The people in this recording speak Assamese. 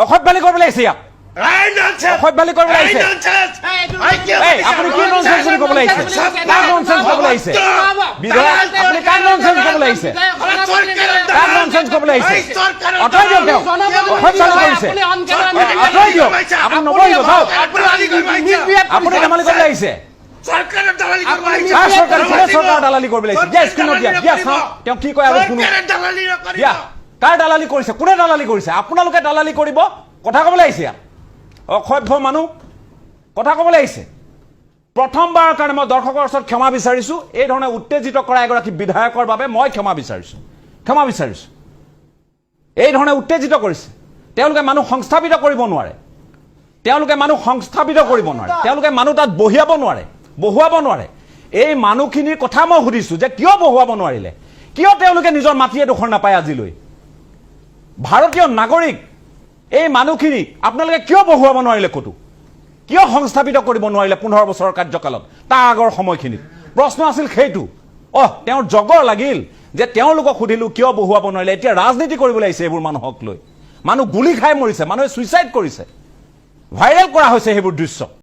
অসভ্যালি কৰিবলৈ আহিছে ইয়াত। অসভ্যালি কৰিবলৈ আহিছে। এই, আপুনি কি ননচেন্স বুলি ক'বলৈ আহিছে? কাক ননচেন্স ক'বলৈ আহিছে বিধায়ক? আপুনি কাক ননচেন্স ক'বলৈ আহিছে? কাক ননচেন্স ক'বলৈ আহিছে? আঁতৰাই দিয়ক তেওঁক। অসভ্যালি কৰিছে, আঁতৰাই দিয়ক। আপুনি নবহিব, যাওক। আপুনি ধেমালি কৰিবলৈ আহিছে? কাৰ চৰকাৰ? কোনে চৰকাৰৰ দালালি কৰিবলৈ আহিছে? দিয়া, স্ক্ৰীণত দিয়া, দিয়া, চাওঁ তেওঁ কি কয় আৰু শুনো। দিয়া, কাৰ দালালি কৰিছে? কোনে দালালি কৰিছে? আপোনালোকে দালালি কৰিব কথা ক'বলৈ আহিছে ইয়াত। অসভ্য মানুহ, কথা ক'বলৈ আহিছে। প্ৰথমবাৰৰ কাৰণে মই দৰ্শকৰ ওচৰত ক্ষমা বিচাৰিছো। এই ধৰণে উত্তেজিত কৰা এগৰাকী বিধায়কৰ বাবে মই ক্ষমা বিচাৰিছো, ক্ষমা বিচাৰিছো। এই ধৰণে উত্তেজিত কৰিছে। তেওঁলোকে মানুহ সংস্থাপিত কৰিব নোৱাৰে, তেওঁলোকে মানুহ সংস্থাপিত কৰিব নোৱাৰে, তেওঁলোকে মানুহ তাত বহিয়াব নোৱাৰে, বহুৱাব নোৱাৰে। এই মানুহখিনিৰ কথা মই সুধিছো যে কিয় বহুৱাব নোৱাৰিলে? কিয় তেওঁলোকে নিজৰ মাটি এডোখৰ নাপায় আজিলৈ? ভাৰতীয় নাগৰিক এই মানুহখিনিক আপোনালোকে কিয় বহুৱাব নোৱাৰিলে ক'তো? কিয় সংস্থাপিত কৰিব নোৱাৰিলে 15 বছৰৰ কাৰ্যকালত, তাৰ আগৰ সময়খিনিত? প্ৰশ্ন আছিল সেইটো। অহ, তেওঁৰ জগৰ লাগিল যে তেওঁলোকক সুধিলো কিয় বহুৱাব নোৱাৰিলে। এতিয়া ৰাজনীতি কৰিবলৈ আহিছে এইবোৰ মানুহক লৈ। মানুহ গুলি খাই মৰিছে, মানুহে ছুইচাইড কৰিছে, ভাইৰেল কৰা হৈছে সেইবোৰ দৃশ্য।